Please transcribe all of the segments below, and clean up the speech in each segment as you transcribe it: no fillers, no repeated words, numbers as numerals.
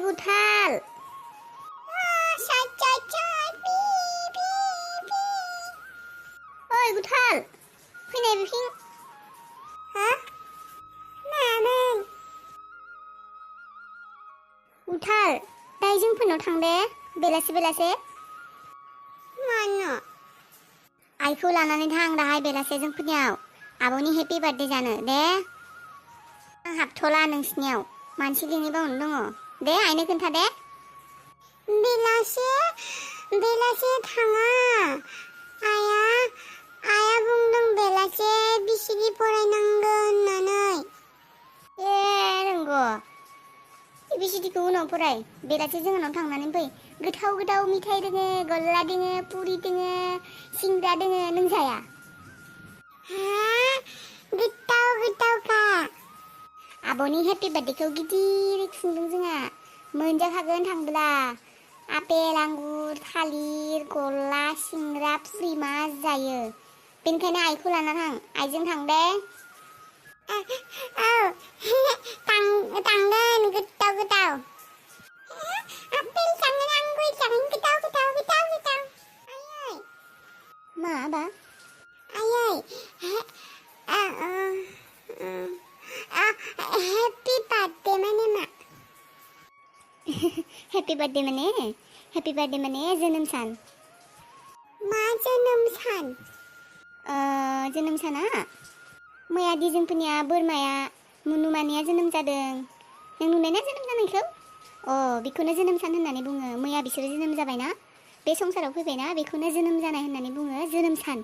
गुथाल ओइ गुथाल फैनाय बिथिं हा मामोन गुथाल दाय जोंफोरनाव थां दे बेलासे मानो आइखौ लानानै थां दाहाय बेलासे जोंफोरनियाव आब'नि हेपि बार्थडे जानो दे आं हाबथ'ला नोंसिनियाव मानसि लिङैबावनो दङ दे आइनो खोन्था दे बेलासे थाङा आया बुंदों बेलासे बिसिगि फरायनांगोन होननानै ए नंगौ एबिसिडिखौ उनाव फराय बेलासे जोंनाव थांनानै फै गोथाव मिथाइ दोङो गल्ला दोङो पुरि दोङो सिंग्रा दोङो नों जाया हा गोथावखा आब'नि हेपि बार्थडेखौ गिदिर खुंदों जोंहा मोनजाखागोन थांब्ला आपेल आंगुर थालिर गल्ला सिंग्रा पुरि मा जायो बेनिखायनो आइखौ लाना थां आइजों थां दे औ थांगोन गोथाव आपेल जागोन आंगुर जागोन गोथाव आयै मा आबा आयै हेपि बार्थडे माने मा हेपि बार्थडे माने जोनोम सान मा जोनोम सान जोनोम साना मैया दि जोंफोरनिया बोरमाया मुनुमानिया जोनोम जादों नों नुनाय ना जोनोम जानायखौ बेखौनो जोनोम सान होननानै बुङो मैया बिसोरो जोनोम जाबायना बे संसाराव फैबायना बेखौनो जोनोम जानाय होननानै बुङो जोनोम सान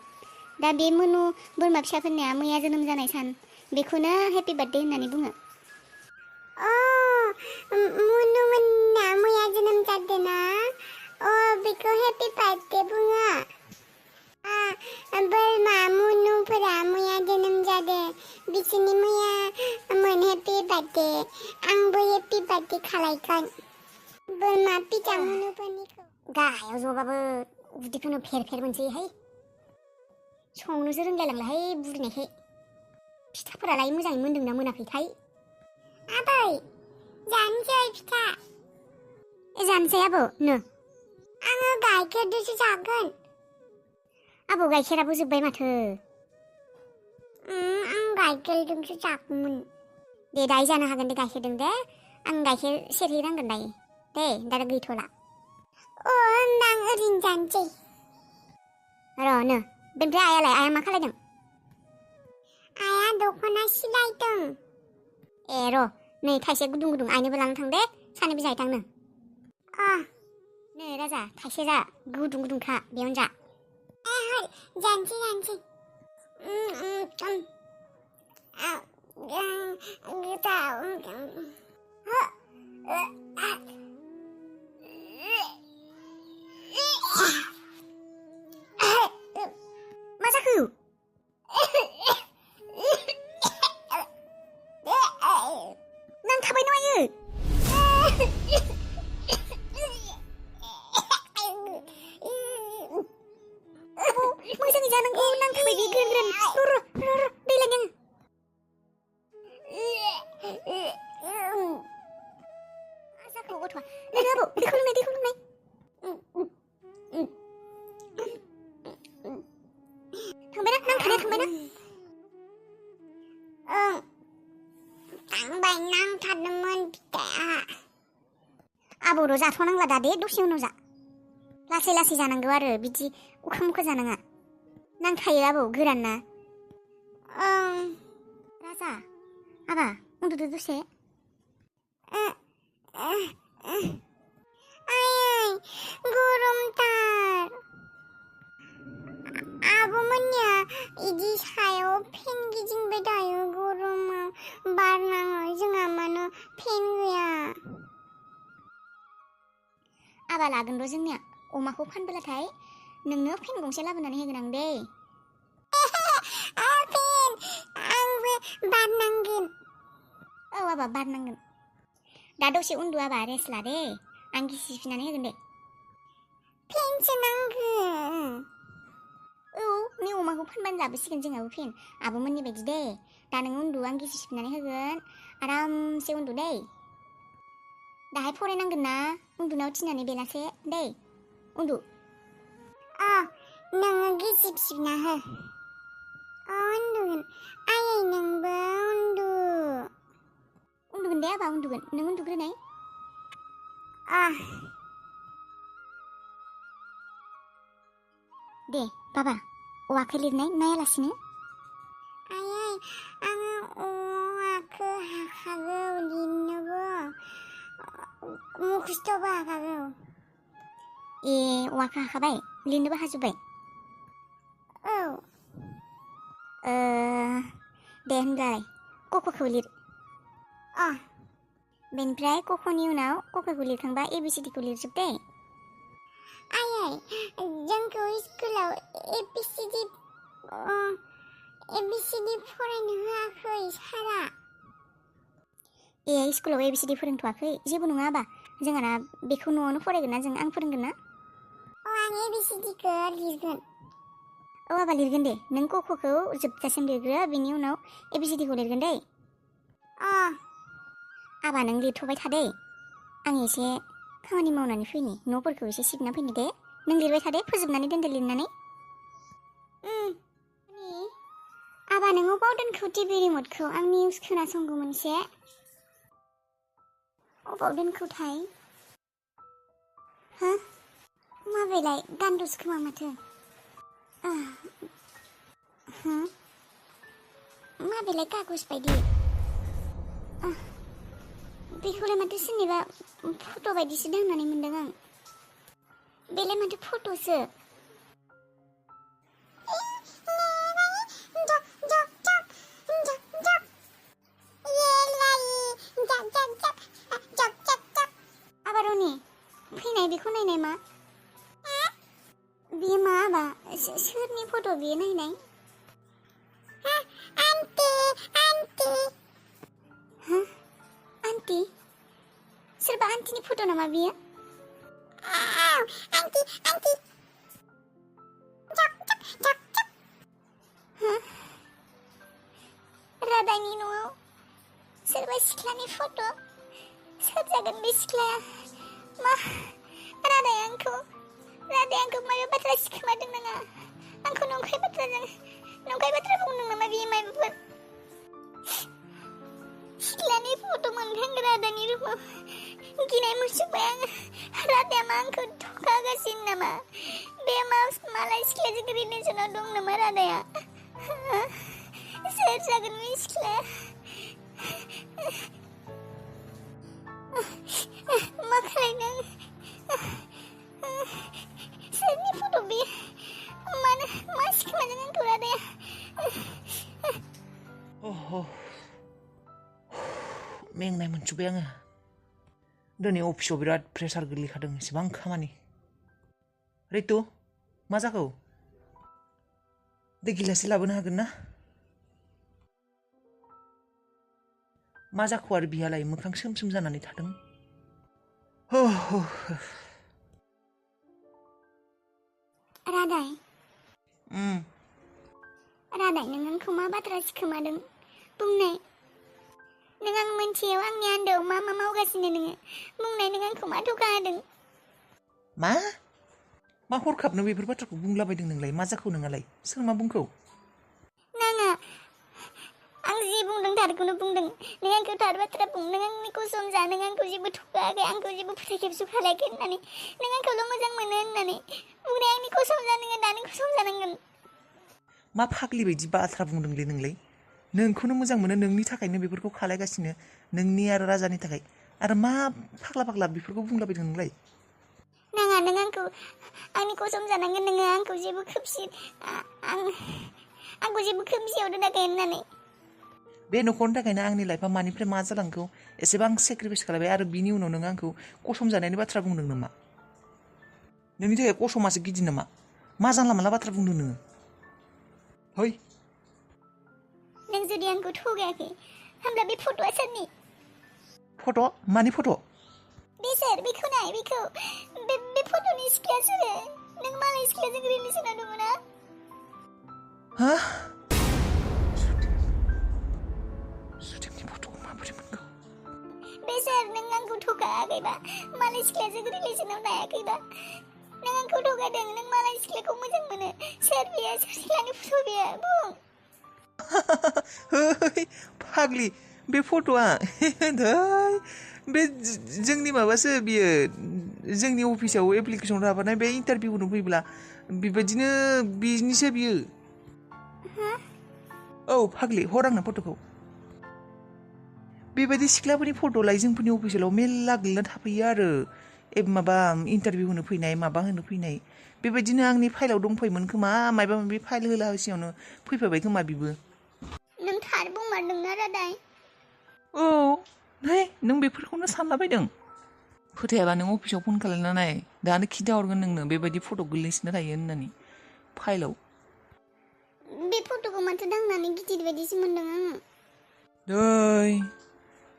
दा बे मुनु बोरमा फिसाफोरनिया मैया जोनोम जानाय सान बेखौनो हेपि बार्थडे होननानै बुङो मुनुमोनना मैया जोनोम जादोंना बेखौ हेपि बार्थडे बुङो बोरमा मुनुफोरा मैया जोनोम जादों बिसोरनि मैया हेपि बार्थडे आंबो हेपि बार्थडे खालायगोन बोरमा फिसा मुनुफोरनिखौ गाहायाव जबाबो उदैखौनो फेर मोनसैहाय संनोसो रोंलायलांलाहाय बुरिनायखाय फिथाफोरालाय मोजाङै मोन्दोंना मोनाखैथाय आबै जानोसै फिथा जानोसै आबौ नो आङो गाइखेरजोंसो जागोन आबौ गाइखेराबो जोब्बाय माथो आं गाइखेरजोंसो जागौमोन दे दायो जानो हागोन दे गाइखेरजों दे आं गाइखेर सेरहैनांगोन दायो दे दा गैथ'ला होनबा आं ओरैनो जानोसै र' नो बेनिफ्राय आइया मा खालायदों आइया दख'ना सिलायदों ए र' नै थाइसे गुदुं आइनोबो लाना थां दे सानैबो जाहै थांनो नै राजा थाइसे जा गुदुंखा बेयावनो जा जानोसै मा जाखो नांथाबाय नामायो मोजाङै जानांगौ नांथाबाय बे ग्रेन र' दै लायनो मा जाखो गथ'आ लोङो आबौ दैखौ लोंनाय थांबायना नांथाबायना नांथादोंमोन फिथाया आबौर' जाथ'नांला दा दे दसे उनाव जा लासै जानांगौ आरो बिदि उखा जानाङा नांथायो आबौ गोरान ना राजा आबा उन्दुदो दसे आयै गरमथार आब'मोननिया इदि सायाव फेन गिदिंबाय थायो गरमाव बार नाङो जोंहा मानो फेन गैया आबा लागोन र' जोंनिया अमाखौ फानबोलाथाय नोंनो फेन गंसे लाबोनानै होगोन आं दे फेन आंबो बारनांगोन आबा बारनांगोन दा दसे उन्दु आबा रेस्ट ला दे आं गिसि फिनानै होगोन दे फेनसो नांगोन नै अमाखौ फानबानो लाबोसिगोन जोंहाबो फेन आब'मोननि बायदि दे दा नों उन्दु आं गिसि फिनानै होगोन आरामसे उन्दु दे दाहाय फरायनांगोन ना उन्दुनायाव थिननानै बेलासे दै उन्दु नोङो गिसिब सिबना हो उन्दुगोन आयै नोंबो उन्दुगोन दे आबा उन्दुगोन नों उन्दुग्रोनाय दे बाबा औवाखौ लिरनाय नायालासिनो आयै आङो औवाखौ हाखागौ लिरनोबो मुखस्थ'बो हाखागौ ए औवाखौ हाखाबाय लिरनोबो हाजोब्बाय दे होनब्लालाय कख'खौ लिर बेनिफ्राय कख'नि उनाव कख'खौ लिरखांबा ABCDखौ लिरजोब दे आयै जोंखौ स्कुलाव ABCD फरायनो होआखै सारा ए स्कुलाव ABCD फोरोंथ'वाखै जेबो नङा आबा जोंहाना बेखौ न'आवनो फरायगोन ना आं फोरोंगोन ना आं ABCDखौ लिरगोन आबा लिरगोन दे नों कख'खौ जोबजासिम लिरग्रो बिनि उनाव ABCDखौ लिरगोन दै आबा नों लिरथ'बाय थादे आं एसे खामानि मावनानै फैनि न'फोरखौ एसे सिबना फैनि दे नों लिरबाय थादे फोजोबनानै दोनदो लिरनानै आबा नों अबाव दोनखो टिभि रिमटखौ आं निउस खोनासंगौ मोनसे अबाव दोनखोथाय माबेलाय गान्दुसो खोमा माथो माबेलाय कागज बायदि बेखौलाय माथो सोरनिबा फट' बायदिसो दांनानै मोनदों आं बेलाय माथो फट'सो आबारनि फैनाय बेखौ नायनाय मा बियो मा आबा सोरनि फट' बियो नायनाय आन्टी सोरबा आन्टीनि फट' नामा बियो आन्टी रादानि न'आव सोरबा सिख्लानि फट' सोर जागोन बे सिख्लाया मा रादाया आंखौ माबा बाथ्रा सिखोमादों नाङा आंखौ नंखाय बाथ्रा बुंदों नामा बियो मायबाफोर सिख्लानि फट' मोनखां रादानि रुमाव गिनाय मोनजोब्बाय आङो रादाया मा आंखौ थगागासिनो नामा बे मालाय सिख्लाजों रिलेसनाव दं नामा रादाया सोर जागोन बे सिख्लाया मा खालायदों सोरनि फट' बे मानो मा सिखोमादों आंखौ रादाया मेंनाय मोनजोब्बाय आङो दिनै अफिसाव बिराद प्रेसार गोलैखादों एसेबां खामानि रितु मा जाखौ दै गिलाससे लाबोनो हागोन ना मा जाखो आरो बिहालाय मोखां सोम जानानै थादों रादाय रादाय नों आंखौ मा बाथ्रा सिखोमादों बुंनाय नों आं मोनथियाव आंनि आन्दोआव मा मावगासिनो नोङो बुंनाय नों आंखौ मा धोखा होदों मा हरखाबनो बेफोर बाथ्राखौ बुंलाबायदों नोंलाय मा जाखौ नोंहालाय सोर मा बुंखौ नाङा आं जि बुंदों थारखौनो बुंदों नों आंखौ थार बाथ्रा बुं नों आंनि कसम जा नों आंखौ जेबो थगायाखै आंखौ जेबो फोथायखेबस' खालायाखै होननानै नों आंखौल' मोजां मोनो होननानै बुंनाय आंनि कसम जा नोङो दानि कसम जानांगोन मा फाग्लि बायदि बाथ्रा बुंदोंलै नोंलाय नोंखौनो मोजां मोनो नोंनि थाखायनो बेफोरखौ खालायगासिनो नोंनि आरो राजानि थाखाय आरो मा फाग्ला बेफोरखौ बुंलाबायदों नोंलाय नाङा नों आंखौ आंनि कसम जानांगोन नोङो आंखौ जेबो खोमसियाव दोनाखै होननानै बे न'खरनि थाखायनो आंनि लाइफआ मानिफ्राय मा जालांखौ एसेबां सेक्रिफाइस खालामबाय आरो बिनि उनाव नों आंखौ कसम जानायनि बाथ्रा बुंदों नामा नोंनि थाखाय कसमासो गिदिर नामा मा जानला मानला बाथ्रा बुंदों नोङो है नों जुदि आंखौ थगायाखै होमब्ला बे फट'आ सोरनि फट' मानि फट' बे सोर बेखौ नाय बेखौ बे फट'नि सिख्लाया सोर नों मालाय सिख्लाजों रिलेसनाव दङ ना हा सुदेमनि फट'खौ माबोरै मोनखो बे सोर नों आंखौ थगायाखैबा मालाय सिख्लाजों रिलेसनाव लायाखैबा नों आंखौ थगायदों नों मालाय सिख्लाखौ मोजां मोनो सोर बियो सोर सिख्लानि फट' बियो बुं है फाग्लि बे फट'आ बे जोंनि माबासो बियो जोंनि अफिसाव एप्लिकेसन लाबोनाय बे इन्टारभिउ होनो फैब्ला बेबायदिनो बिनिसो बियो औ फाग्लि हर आंनो फट'खौ बेबायदि सिख्लाफोरनि फट'लाय जोंफोरनि अफिसाव मेरला गोलैना थाफैयो आरो माबा इन्टारभिउ होनो फैनाय माबा होनो फैनाय बेबायदिनो आंनि फाइलाव दंफैयोमोन खोमा माबा माबि फाइल होला होसेयावनो फैफाबाय खोमा बिबो नों थार बुंमारदोंना रादाय औ नै नों बेफोरखौनो सानलाबायदों फोथायाबा नों अफिसाव फन खालामना नाय दानो खिन्थाहरगोन नोंनो बेबायदि फट' गोलैसिना थायो होननानै फाइलाव बे फट'खौ माथो दांनानै गिदिर बायदिसो मोनदों आङो नै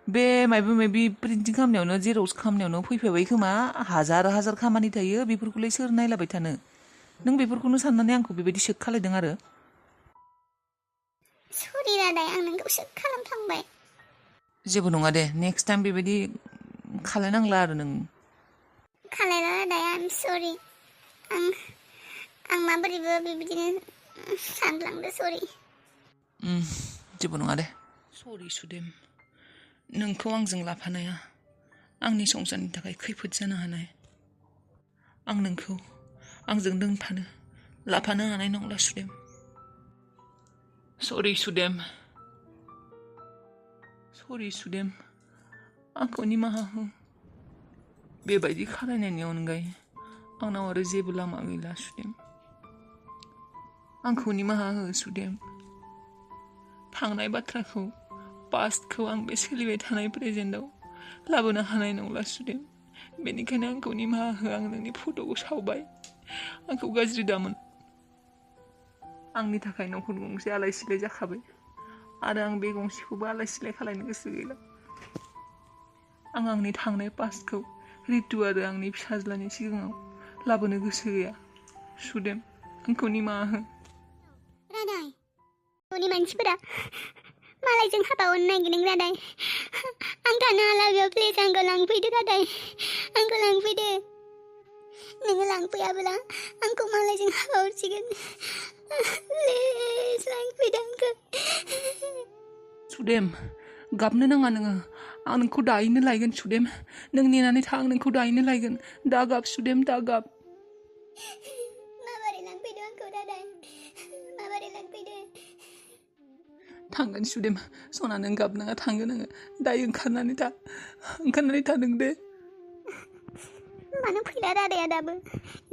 बे माबा माबि प्रिन्टिं खालामनायावनो जेरक्स खालामनायावनो फैफाबाय खोमा हाजार हाजार खामानि थायो बेफोरखौलाय सोर नायलाबाय थानो नों बेफोरखौनो साननानै आंखौ बेबायदि सेक खालायदों आरो सरि रादाय आं नोंखौ सेक खालामफ्लांबाय जेबो नङा दे नेक्स्ट टाइम बेबायदि खालायनांला आरो नों खालायला रादाय आइ एम सरि आं माबोरैबो बेबायदिनो सानफ्लांदो सरि जेबो नङा दे सरि सुदेम नोंखौ आंजों लाफानाया आंनि संसारनि थाखाय खैफोद जानो हानाय आं नोंखौ आंजों दोनफानो लाफानो हानाय नंला सुदेम सरि सुदेम आंखौ निमाहा हो बेबायदि खालायनायनि अनगायै आंनाव आरो जेबो लामा गैला सुदेम आंखौ निमाहा हो सुदेम थांनाय बाथ्राखौ पास्टखौ आं बे सोलिबाय थानाय प्रेजेन्टआव लाबोनो हानाय नंला सुदेम बेनिखायनो आंखौ निमाहा हो आं नोंनि फट'खौ सावबाय आंखौ गाज्रि दामोन आंनि थाखाय न'खर गंसे आलाय सिलाय जाखाबाय आरो आं बे गंसेखौबो आलाय सिलाय खालायनो गोसो गैला आं आंनि थांनाय पास्टखौ रितु आरो आंनि फिसाज्लानि सिगाङाव लाबोनो गोसो गैया सुदेम आंखौ निमाहा हो रादाय न'नि मानसिफोरा मालायजों हाबा हरनो नागिरदों रादाय आं थानो हाला बेयाव प्लिज आंखौ लांफैदो रादाय आंखौ लांफैदो नोङो लांफैयाब्ला आंखौ मालायजों हाबा हरसिगोन प्लिज लांफैदो आंखौ सुदेम गाबनो नाङा नोङो आं नोंखौ दायैनो लायगोन सुदेम नों नेनानै था आं नोंखौ दायैनो लायगोन दा गाब सुदेम दा गाब माबोरै लांफैदो आंखौ रादाय माबोरै लांफैदो थांगोन सुदेम सना नों गाबनाङा थांगोन आङो दायो ओंखारनानै था नों दे मानो फैला रादाया दाबो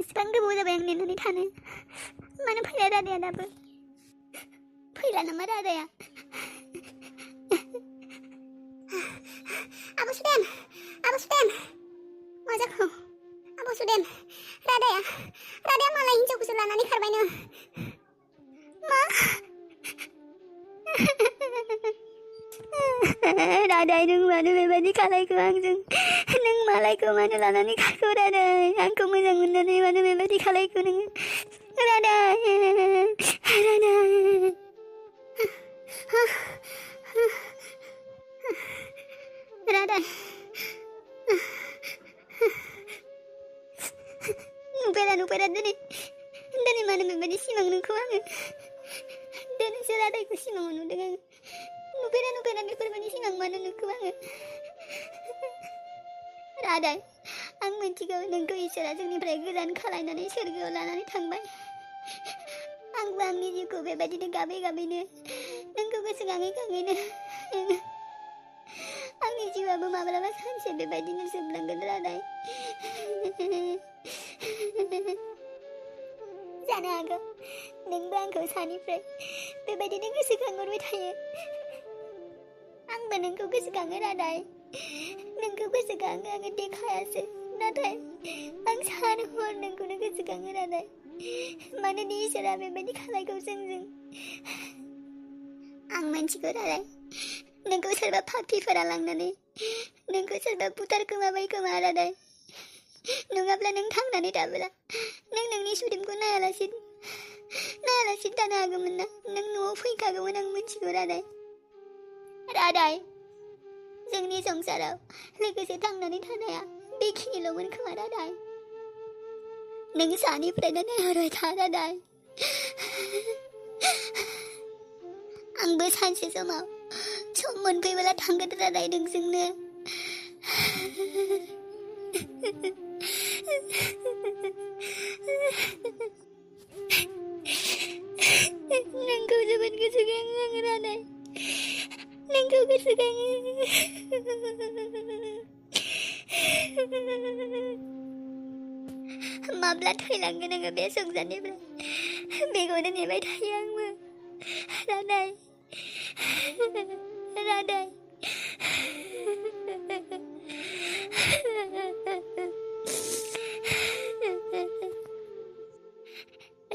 इसिबां गोबाव जाबाय आं नेनानै थानो मानो फैला रादाया दाबो फैला नामा रादाया आब' सुदेम मा जाखो आब' सुदेम रादाया मालाय हिन्जावखौसो लानानै खारबायनो मा रादाय नों मानो बेबायदि खालायखो आंजों नों मालायखौ मानो लानानै खारखो रादाय आंखौ मोजां मोननानै मानो बेबायदि खालायखो नोङो रादाय नुफेरा दिनै मानो बेबायदि सिमां नुखो आङो दिनैसो रादायखौ सिमाङाव नुदों आङो नुफेरा बेफोरबायदि सिमां मानो नुखो आङो रादाय आं मिथिगौ नोंखौ इसोरा जोंनिफ्राय गोजान खालायनानै सोरगोआव लानानै थांबाय आंबो आंनि जिउखौ बेबायदिनो गाबैनो नोंखौ गोसोखाङैनो आंनि जिउआबो माब्लाबा सानसे बेबायदिनो जोबलांगोन रादाय जानो हागौ नोंबो आंखौ सानिफ्राय बेबायदिनो गोसोखांहरबाय थायो आंबो नोंखौ गोसोखाङो रादाय नोंखौ गोसोखाङो आङो देखायासो नाथाय आं सान हर नोंखौनो गोसोखाङो रादाय मानोना इसोरा बेबायदि खालायखौ जोंजों आं मिथिगौ रादाय नोंखौ सोरबा फाफ्लिफोरा लांनानै नोंखौ सोरबा बुथारखोमाबाय खोमा रादाय नङाब्ला नों थांनानै थाबोला नों नोंनि सुदेमखौ नायालासिनो थानो हागौमोन ना नों न'आव फैखागौमोन आं मिथिगौ रादाय जोंनि संसाराव लोगोसे थांनानै थानाया बेखिनिल'मोन खोमा रादाय नों सानिफ्रायनो नायहरबाय था रादाय आंबो सानसे समाव सम मोनफैब्ला थांगोन रादाय नोंजोंनो नोंखौ जोबोद गोसोखाङो आङो रादाय नोंखौ गोसोखाङो माब्ला थैलांगोन आङो बे संसारनिफ्राय बेखौनो नेबाय थायो आंबो रादाय रादाय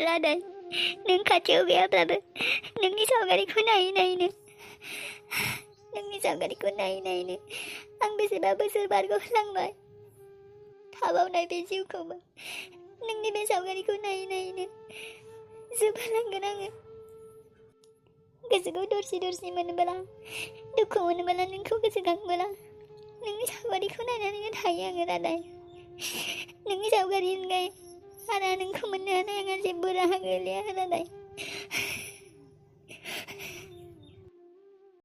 रादाय नों खाथियाव गैयाब्लाबो नोंनि सावगारिखौ नायै नायैनो आं बेसेबा बोसोर बारग'होलांबाय थाबावनाय बे जिउखौबो नोंनि बे सावगारिखौ नायै नायैनो जोबहोलांगोन आङो गोसोखौ दरसि दरसि मोनोब्ला दुखु मोनोब्ला नोंखौ गोसोखांबोला नोंनि सावगारिखौ नायनानैनो थायो आङो रादाय नोंनि सावगारि अनगायै आरो नोंखौ मोननो हानाय आंहा जेबो राहा गैलिया रादाय